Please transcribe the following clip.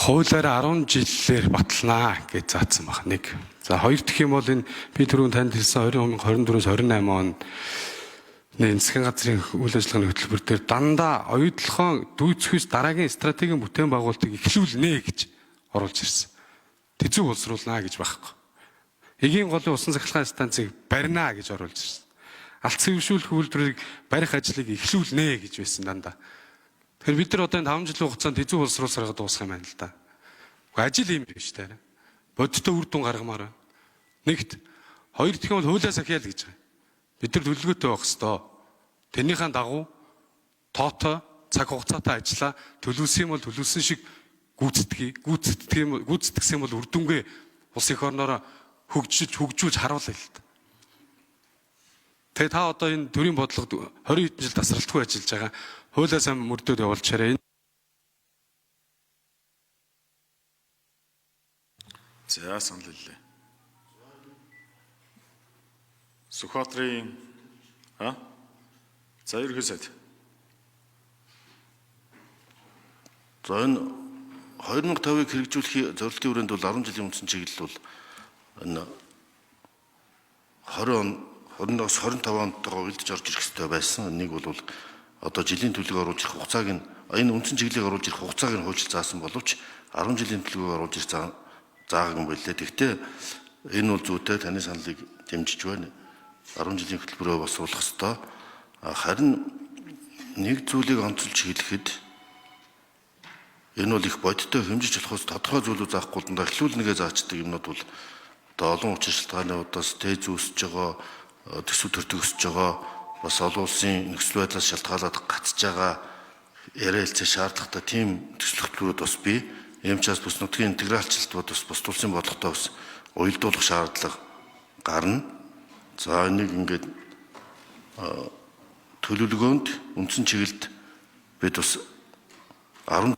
Хуулиар 10 жилээр баталнаа гэж заасан баг нэг. За хоёр дахь юм бол энэ би түрүүн танд хэлсэн 2024-өөс 28 он энэ засгийн газрын үйл ажиллагааны хөтөлбөр дээр дандаа оюутлогоо дүйцэхүйц дараагийн стратегийн бүтээн байгуулалтыг эхлүүлнэ гэж оруулж ирсэн. Тэзүү боловсруулнаа гэж байхгүй. Эгийн голын усан цахилгаан станцыг барина гэж оруулж ирсэн. Алт сэвшүүлэх үйлдвэрийг барих ажлыг эхлүүлнэ гэж байсан дандаа. Тэгэхээр бид нар одоо энэ 5 жилийн хугацаанд тэзүү боловсруулсараа дуусгах юм байна л да. Гэхдээ ажил юм биш тэ. Бодиттой үр дүн гаргамаар байна. Нэгт, хоёр дахь нь бол хуулиас ахиал гэж байгаа. Бид нар төлөвлөгөөтэй байх ёстой. Тэрнийхэн дагуу тоотой цаг хугацаатай ажиллаа төлөвлөсөн юм бол төлөвлөсөн шиг гүйцэтгэе. Гүйцэтгэх юм гүйцэтгэсэн юм бол үр дүнгээ улс эх орноороо хөгжиж хөгжүүлж харуулъя л да. Тэгээ та одоо энэ төрийн бодлогод 20 хэдэн жил тасралтгүй ажиллаж байгаа. Хуулиа сайн мөрдөөд явуулчаарай. За санал хэллээ. Сүхбаатарын а за ерөнхий сайд. За энэ 2050-ыг хэрэгжүүлэх зорилтын хүрээнд бол 10 жилийн үндсэн чиглэл бол энэ 20 он 20-оос 25 онтойгоо уялдаж орж ирэх хэрэгтэй байсан. Нэг бол одоо жилийн төлөвлөгөө оруулж ирэх хугацааг нь энэ үндсэн чиглэлийг оруулж ирэх хугацааг нь хуульчил заасан боловч 10 жилийн төлөвлөгөө оруулж ирэх заагааг юм байлээ. Гэхдээ энэ бол зүйтэй, таны саналыг дэмжиж байна. 10 жилийн хөтөлбөрөөр босруулах ёстой. Харин нэг зүйлийг онцолж хэлэхэд энэ бол их бодиттой хэмжиж болохоос тодорхой зүйлүүд заахгүй дандаа эхлүүлнэгээ заачдаг юмнууд бол одоо олон учир шалтгаануудаас тээз үүсэж байгаа, төсөв төртөг өсөж байгаа, бас олон улсын нөхцөл байдлаас шалтгаалаад гацж байгаа яриа хэлцээ шаардлагатай тийм төсөл хөтөлбөрүүд бас бий. Ийм ч бас нутгийн интегралчлалт бас бус улсын бодлоготой бас уялдуулах шаардлага гарна. За энийг ингээд төлөвлөгөөнд үндсэн чиглэлд бид бас 10